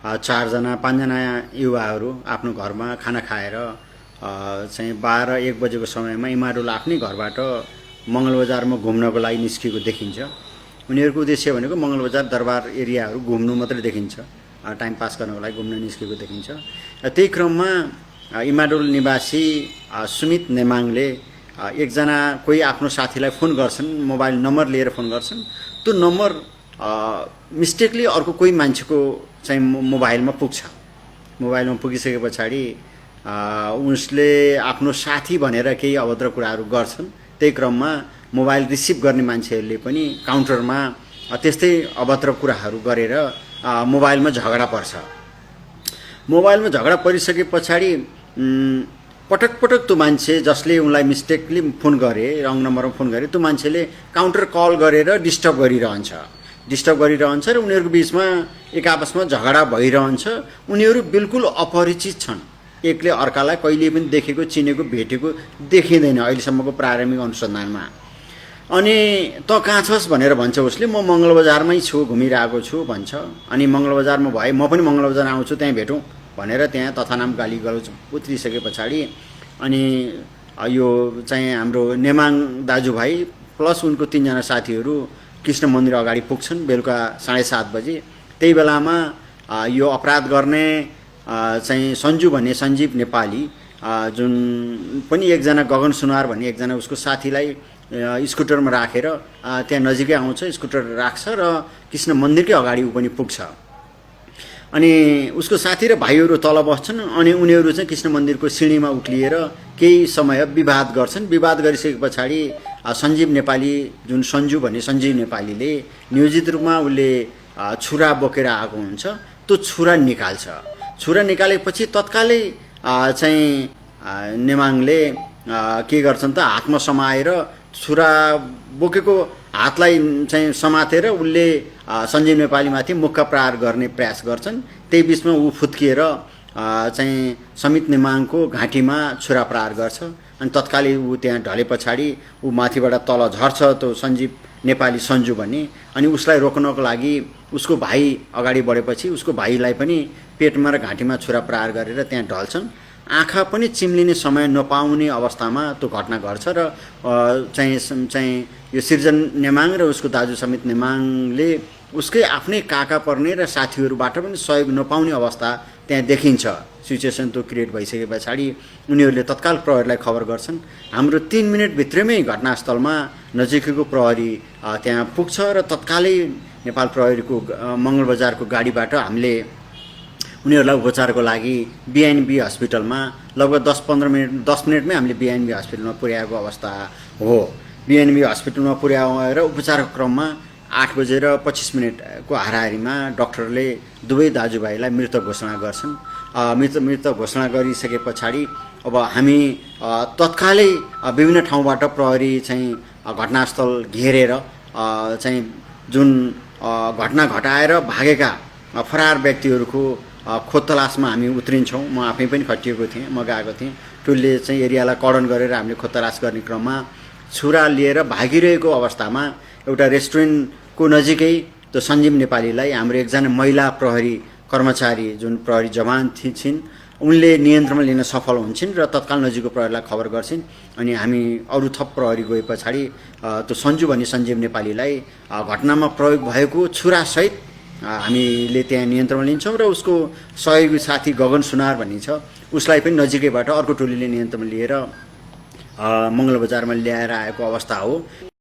4जना 5जना युवाहरू आफ्नो घरमा खाना खाएर चाहिँ 12-1 बजेको समयमा इमाडोल आफ्नै घरबाट मङ्गलबजारमा घुम्नको लागि निस्केको देखिन्छ। उनीहरूको उद्देश्य भनेको मङ्गलबजार दरबार एरियाहरू घुम्नु मात्रै देखिन्छ, टाइम पास गर्नको लागि घुम्न निस्केको देखिन्छ। त्यही क्रममा इमाडोल निवासी सुमित नेमाङले एकजना कोही आफ्नो साथीलाई फोन गर्छन्, मोबाइल नम्बर लिएर फोन गर्छन्। त्यो नम्बर मिस्टेकली अर्को कोही मान्छेको चाहिँ मोबाइलमा पुग्छ। मोबाइलमा पुगिसके पछाडि उसले आफ्नो साथी भनेर केही अभद्र कुराहरू गर्छन्। त्यही क्रममा मोबाइल रिसिभ गर्ने मान्छेहरूले पनि काउन्टरमा त्यस्तै अभद्र कुराहरू गरेर मोबाइलमा झगडा पर्छ। मोबाइलमा झगडा परिसके पछाडि पटक पटक त्यो मान्छे जसले उनलाई मिस्टेकली फोन गरे, रङ नम्बरमा फोन गरे, त्यो मान्छेले काउन्टर कल गरेर डिस्टर्ब गरिरहन्छ र उनीहरूको बिचमा एक आपसमा झगडा भइरहन्छ। उनीहरू बिल्कुल अपरिचित छन्, एकले अर्कालाई कहिले पनि देखेको, चिनेको, भेटेको देखिँदैन अहिलेसम्मको प्रारम्भिक अनुसन्धानमा। अनि त कहाँ छस् भनेर भन्छ उसले, म मङ्गलबजारमै छु, घुमिरहेको छु भन्छ। अनि मङ्गलबजारमा भए म पनि मङ्गलबजार आउँछु, त्यहाँ भेटौँ भनेर त्यहाँ तथानाम गाली गलौज उत्रिसके पछाडि अनि यो चाहिँ हाम्रो नेमाङ दाजुभाइ प्लस उनको 3जना साथीहरू कृष्ण मन्दिर अगाडि पुग्छन् बेलुका 7:30 बजे। त्यही बेलामा यो अपराध गर्ने चाहिँ सञ्जु भन्ने सञ्जीव नेपाली जुन पनि एकजना गगन सुनार भन्ने एकजना उसको साथीलाई स्कुटरमा राखेर त्यहाँ नजिकै आउँछ, स्कुटर राख्छ र कृष्ण मन्दिरकै अगाडि ऊ पनि पुग्छ। अनि उसको साथी र भाइहरू तल बस्छन्। अनि उनीहरू चाहिँ कृष्ण मन्दिरको सिँढीमा उक्लिएर केही समय विवाद गर्छन्। विवाद गरिसके पछाडि सञ्जीव नेपाली जुन सञ्जु भन्ने सञ्जीव नेपालीले नियोजित रूपमा उसले छुरा बोकेर आएको हुन्छ, त्यो छुरा निकाल्छ। छुरा निकालेपछि तत्कालै चाहिँ नेमाङले के गर्छन् त, हातमा समाएर छुरा बोकेको हातलाई चाहिँ समातेर उसले सञ्जीव नेपालीमाथि मुक्का प्रहार गर्ने प्रयास गर्छन्। त्यही बिचमा ऊ फुत्किएर चाहिँ समित नेमाङको घाँटीमा छुरा प्रहार गर्छ। अनि तत्कालै ऊ त्यहाँ ढले पछाडि ऊ माथिबाट तल झर्छ त्यो सञ्जीव नेपाली सञ्जु भन्ने। अनि उसलाई रोक्नको लागि उसको भाइ अगाडि बढेपछि उसको भाइलाई पनि पेटमा र घाँटीमा छुरा प्रहार गरेर त्यहाँ ढल्छन्। आँखा पनि चिम्लिने समय नपाउने अवस्थामा त्यो घटना घट्छ र चाहिँ यो सिर्जन नेमाङ र उसको दाजु समित नेमाङले उसकै आफ्नै काका पर्ने र साथीहरूबाट पनि सहयोग नपाउने अवस्था त्यहाँ देखिन्छ। सिचुएसन त्यो क्रिएट भइसके पछाडि उनीहरूले तत्काल प्रहरीलाई खबर गर्छन्। हाम्रो 3 मिनटभित्रमै घटनास्थलमा नजिकैको प्रहरी त्यहाँ पुग्छ र तत्कालै नेपाल प्रहरीको मङ्गलबजारको गाडीबाट हामीले उनीहरूलाई उपचारको लागि बिएनबी हस्पिटलमा लगभग 10 मिनटमै हामीले बिएनबी हस्पिटलमा पुर्याएको अवस्था हो। बिएनबी हस्पिटलमा पुर्याएर उपचारको क्रममा 8:25 हाराहारीमा डाक्टरले दुवै दाजुभाइलाई मृत घोषणा गर्छन्। मृत घोषणा गरिसके पछाडि अब हामी तत्कालै विभिन्न ठाउँबाट प्रहरी चाहिँ घटनास्थल घेरेर चाहिँ जुन घटना घटाएर भागेका फरार व्यक्तिहरूको खोजतलासमा हामी उत्रिन्छौँ। म आफै पनि खटिएको थिएँ, म गएको थिएँ। टोलले चाहिँ एरियालाई कर्डन गरेर हामीले खोजतलास गर्ने क्रममा छुरा लिएर भागिरहेको अवस्थामा एउटा रेस्टुरेन्टको नजिकै त्यो सञ्जीव नेपालीलाई हाम्रो एकजना महिला प्रहरी कर्मचारी जुन प्रहरी जवान थिइन् उनले नियन्त्रणमा लिन सफल हुन्छन् र तत्काल नजिकको प्रहरीलाई खबर गर्छिन्। अनि हामी अरू थप प्रहरी गए पछाडि त्यो सञ्जु भन्ने सञ्जीव नेपालीलाई घटनामा प्रयोग भएको छुरासहित हामीले त्यहाँ नियन्त्रणमा लिन्छौँ र उसको सहयोगी साथी गगन सुनार भन्ने छ उसलाई पनि नजिकैबाट अर्को टोलीले नियन्त्रणमा लिएर मङ्गलबजारमा ल्याएर आएको अवस्था हो।